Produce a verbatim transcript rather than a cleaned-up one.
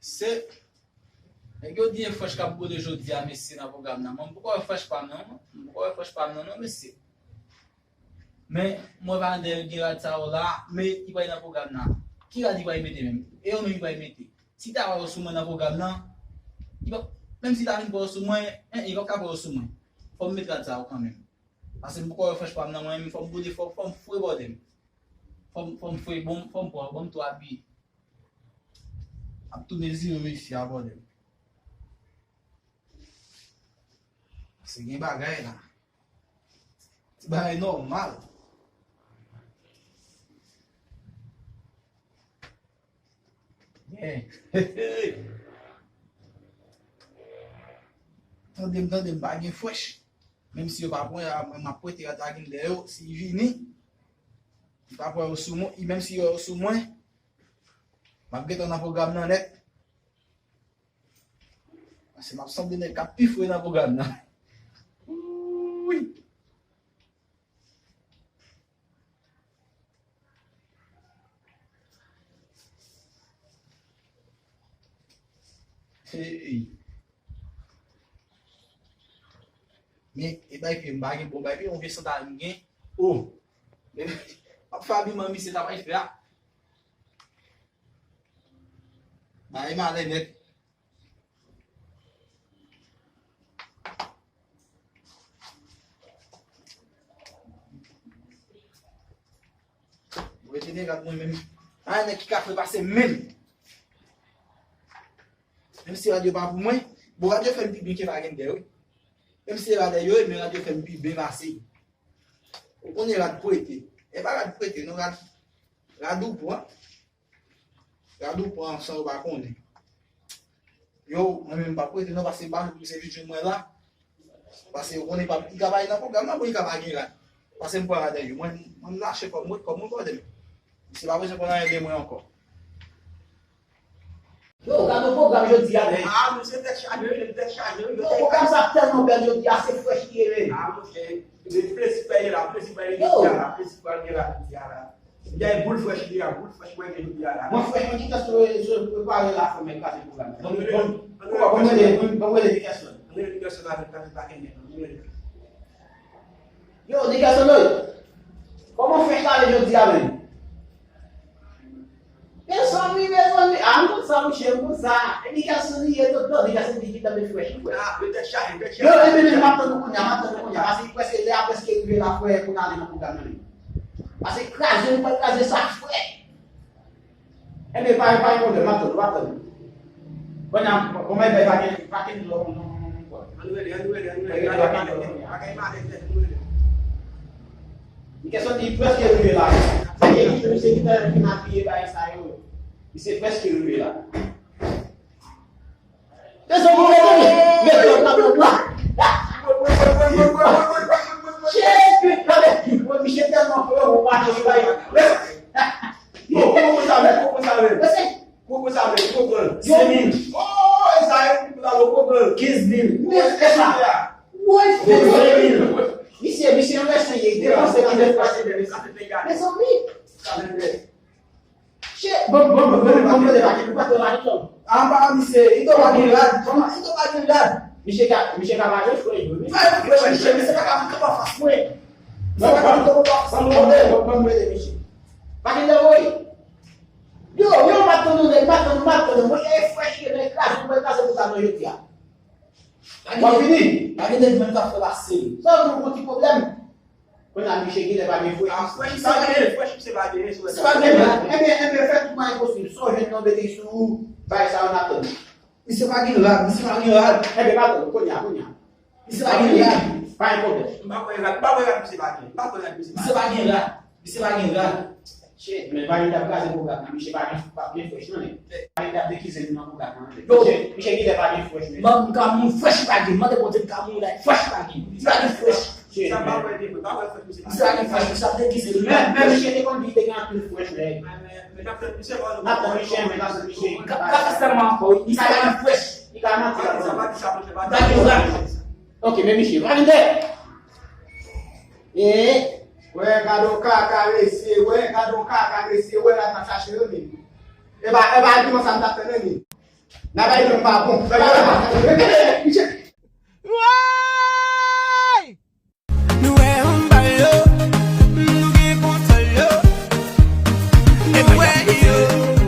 Se nèg yo di e Fresh k ap brile jodi a, mesye, nan pwogram nan. Mwen, m poko wè Fresh pa m nan, non. M poko wè Fresh pa m nan, non, mesye. Men, mwen pa tande gen rad sa yo la, men li pral nan pwogram nan. Ki rad li pral mete menm? E yo menm li pral mete. Si ta wè yo sou mwen nan pwogram nan, li pa, menm si ta vin pran yo sou mwen, en, li p ap ka pran yo sou mwen. Fò m met rad sa yo kanmenm. Paske m poko wè Fresh pa m nan, mwen menm, fò m brile, fò, fò m fre bòdè m. Fò m, fò m fre, bon, fò m pran, bon, m tou abiye. Ap tou mezire mesye a bòdè m. Se gen bagay la. Ti bagay nòmal. Gen. Tande m, tande m, pa gen Fresh. Menm si yo pa pran, a, mwen, m ap prete rad la gen lè yo, si li vini, li pa pran yo sou mwen, menm si yo, yo sou mwen, m ap gentan nan pwogram nan nèt. Paske m ap sanble nèg k ap pi fre nan pwogram nan. Wouy! Hey. Men, e bay pye m pa gen, bon, bay pye yon vye sandal m gen. Oh! M ap fè abiman misye sa bay fè a. Bay malè nèt. Mwen te gen rad mwen menm. Pa gen nèg ki ka fè pase menm. Menm si rad yo pa pou mwen, bon, rad yo fè m pi byen ke Bagender, wi. Menm si se rad yo ye, men rad yo fè m pi byen pase. Ou konnen rad prete. E pa rad prete, non, rad, rad ou pran. Gade ou pran san ou pa konnen. Yo, mwen menm m p ap rete non, paske m pa vle pou se vin jwenn mwen la. Paske ou konnen pa, li ka pa nan pwogram nan, bon, li ka pa gen rad. Paske m pran rad yo. Mwen, mwen m lache kòb mwen, kòb mwen bòdè m. Misye pa bezwen konn anyen de mwen ankò. Yo, gade yon pwogram jodi a, men. Ah, misye tèt chaje, wi, tèt chaje, wi. Yo, pwogram sa tèlman bèl jodi a, se Fresh ki ye, men. Ah, monchè, plezi pral gen la, plezi pral gen la, plezi pral gen la jodi a la. Byen, boul Fresh li a, boul Fresh mwen gen jodi a la. Mwen Fresh mwen ki tèt sou, sou prepare la fò mwen kraze pwogram. Bon, bon, bon, bon, mwen rele, bon, bon, mwen rele Nickerson. Mwen rele Nickerson avèk, avèk Bakenè, mwen rele. Yo, Nickerson, oy. Kòman Fresh la ale jodi a menm? Mezanmi, mezanmi, a, m konn sa, monchè, m konn sa. E Nickerson li ye tout tan, Nickerson di ki tanbe Fresh, Fresh. Ah, yo tèt chaje, tèt chaje. Yo, e men, men, m ap tann ou kounye a, m ap tann ou kounye a, paske prèske lè a prèske rive la, frè, pou n ale nan pwogram nan, men. Pase kraze, nou pral kraze sa frè. Enben, pa, pa gen pwoblèm, m ap tann, m ap tann. Bon, nan, bon, men, pa gen, pa gen lòt, non, non, non, non. Ann rele, ann rele, ann rele. Bagay malè tèt, ann rele. Nickerson di prèske rive la. Se ki, se ki tèlman fin apiye bagay sa yo. Misye prèske rive la. Mezanmi, mezanmi, mezanmi, mezanmi. Jezi, gade, misye tèlman fre, ou pa jwe. Yo, kòman sa menm, kòman sa menm? Kòman sa menm, kòman? Senk mil. Oh, e sa, e pou la lo kòman? Kenz mil. Men, e sa. Woy, ven mil. Misye, misye, yon mesye, li depanse ki nèf pase. Mezanmi. Che, bon, bon, bon, bon, bon, bon, bon, bon, bon, bon, bon. Ah, pa misye, li to pa gen rad. Kòman, li to pa gen rad. Misye ka, misye ka pa jwe, frè, jwe. Pa jwe, frè, misye, misye pa ka, pa ka fas mwen. Misye pa ka, pa ka fas mwen. Bon, bon, bon, bon, bon, misye. Pa gen lè, woy. Yo, yo, m ap tann ou, nèg, m ap tann ou, m ap tann ou. Mwen, e Fresh, nèg, kraze, mwen kraze pou sa nan jodi a. W ap vini? Pa gen nèg menm k ap fè pase m. Sa, nou gon ti pwoblèm. Kounye a, misye genlè pa gen Fresh. Ah, Fresh, misye pa gen Fresh, misye pa gen Fresh. Misye pa gen rad. Enben, enben, fè tout mwayen posib. Si w jwenn nan mete sou ou, bay sa yo n ap tann. Misye pa gen rad, misye pa gen rad. Enben, pa tann, kounye a, kounye a. Misye pa gen rad. Pa gen pwoblèm. M pa kwè rad, m pa kwè rad misye pa gen. M pa kwè rad misye pa gen. Misye pa gen rad. Misye pa gen rad. Shit, men Bagender ap kraze pwogram nan. Misye pa gen, pa gen Fresh, non, men. Bagender ap degize li nan pwogram nan, men. Yo. Misye, misye genlè pa gen Fresh, men. Man, m ka mouri Fresh pa gen. Mande Bondye m ka mouri la, Fresh pa gen. Misye pa gen Fresh. Shit, men. Misye pa gen Fresh, misye ap degize li. Men, men misye te konn di li te gen anpil Fresh, men. N ap tann misye, men n ap tann misye. Ka, ka fè sèlman ankò, wi. Misye pa gen Fresh. Li ka manti ankò. Pa gen rad. Ok, men misye, Bagender. E, wè, gade yon kaka mesye, wè, gade yon kaka mesye, wè, la t ap chache yo, men. E pa, e pa agiman sa m t ap tann, men. Bagay yo pa bon. Bagay yo pa bon. Woy! Nou wè anba yo, nou gen kontwòl yo. Nou wè yo.